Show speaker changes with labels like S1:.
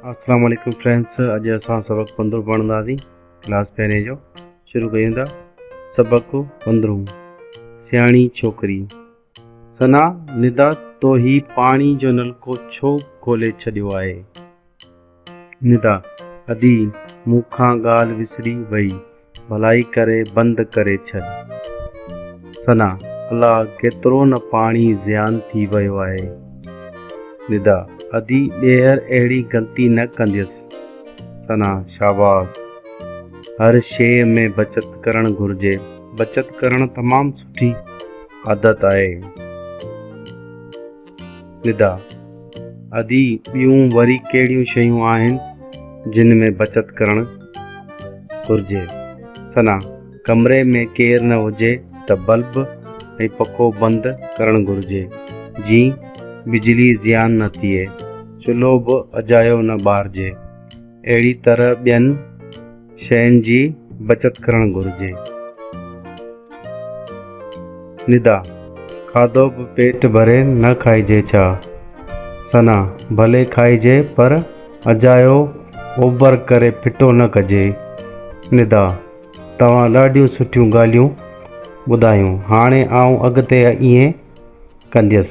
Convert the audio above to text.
S1: اسلام عليڪم فرينڊس اڄ اسان سبق پندرهون پڙهنداسين ڪلاس پهرين جو شروع ڪيون ٿا سبق پندرهون سياڻي ڇوڪري ثنا ندا تو هي پاڻي جو نلڪو ڇو کولي ڇڏيو آهي ندا ادي مون کان ڳالهه وسري وئي ڀلائي ڪري بند ڪري ڇڏ. ثنا، الا ڪيترو نه پاڻي زيان ٿي ويو آهي. ندا، ادي ٻيهر اهڙي غلطي نه ڪنديس. ثنا، شاباس. هر شيء ۾ بچت ڪرڻ گهرجي. بچت ڪرڻ تمام سٺي عادت آهي. ندا، ادي ٻيون وري ڪهڙيون شيون آهن جن ۾ بچت ڪرڻ گهرجي؟ ثنا، ڪمري ۾ ڪير نه هجي ته بلب ۽ پکو بند ڪرڻ گهرجي جين بجلي زيان نه ٿئي، چلهو به اجايو نه ٻارجي. اهڙي طرح ٻين شين جي بچت ڪرڻ گهرجي. ندا، کاڌو به پيٽ ڀري نه کائجي ڇا؟ ثنا، ڀلي کائجي پر اجايو اوبر ڪري ڦٽو نه ڪجي. ندا، توهان ڏاڍيون سٺيون ڳالهيون ٻڌايون، هاڻي آئون اڳتي ائين ڪنديس.